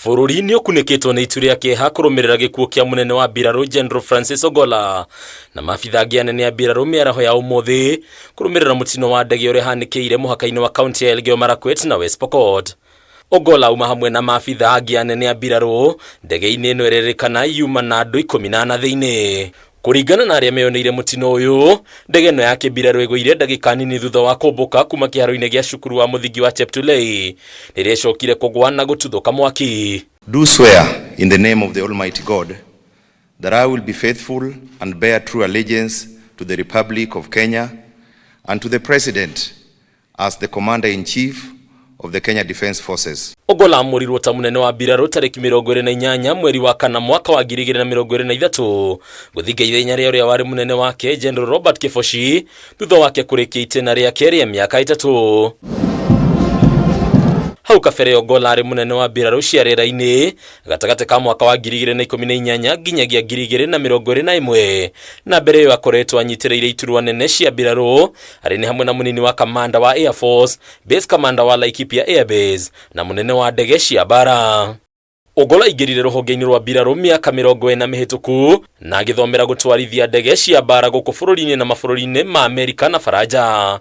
Bũrũri nĩ ũkunĩkĩtwo nĩ itu rĩa kĩeha kũrũmĩrĩra gĩkuũ kĩa mũnene wa mbirarũ General Francis Ogolla na maabitha angĩ anene a mbirarũ mĩaraho ya ũmũthĩ kũrũmĩrĩra mũtino wa ndege ũrĩa hanĩkĩire mũhaka-inĩ wa kaunti ya Elgeyo Marakwet na West Pokot. Ogolla auma hamwe na maabitha angĩ anene a mbirarũ ndege-inĩ ĩno ĩrerĩkana yuma na andũ 14 thĩinĩ. Kũringana na arĩa meyoneire mũtino ũyũ, ndege ĩno ya kĩmbirarũ ĩgũire ndagĩka nini thutha wa kũmbũka kuma kĩharo-inĩ gĩa cukuru wa mũthingi wa Cheptulei rĩrĩa ĩcokire kũgwa na gũtuthũka mwaki. Do swear in the name of the Almighty God that I will be faithful and bear true allegiance to the Republic of Kenya and to the President as the Commander-in-Chief of the Kenya Defence Forces. Ogolla amũrirwo ta mũnene wa mbirarũ tarĩki 28 mweri wa kana mwaka wa 2023 gũthinga ithenya rĩa ũrĩa warĩ mũnene wake General Robert Kibochi thutha wake kũrĩkia itĩna rĩake rĩa mĩaka 3. Hau kabere Ogolla arĩ mũnene wa mbirarũ cia rĩera-inĩ gatagatĩ ka mwaka wa 2018 nginyagia 2021 na mbere ĩyo akoretwo anyitĩrĩire iturwa nene cia mbirarũ arĩ nĩ hamwe na mũnini wa kamanda wa Air Force, Base Commander wa Laikipia Air Base na mũnene wa ndege cia mbara. Ogolla aingĩrire rũhonge-inĩ rwa mbirarũ mĩaka 40 mĩhĩtũku na agĩthomera gũtwarithia ndege cia mbara gũkũ bũrũri-inĩ na mabũrũri-inĩ ma Amerika na Faranja.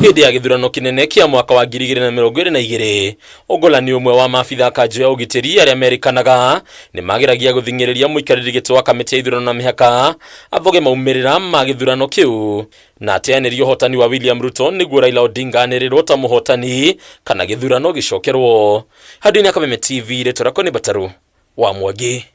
Hĩndĩ ya gĩthurano kĩnene kĩa mwaka wa 2022, Ogolla nĩ ũmwe wa maabitha a kanjũ ya ũgitĩri arĩa merĩkanaga nĩ mageragia gũthing'ĩrĩria mũikarĩri gĩtĩ wa kamĩtĩ ya ithurano na mĩhaka athoge maumĩrĩra ma gĩthurano kĩu na ateanĩrie ũhotani wa William Ruto nĩguo Raila Odinga anĩrĩrwo ta mũhotani kana gĩthurano gĩcokerwo. Handũ-inĩ ya Kameme TV, rĩtwa rĩakwa nĩ Mbataru wa Mwangi.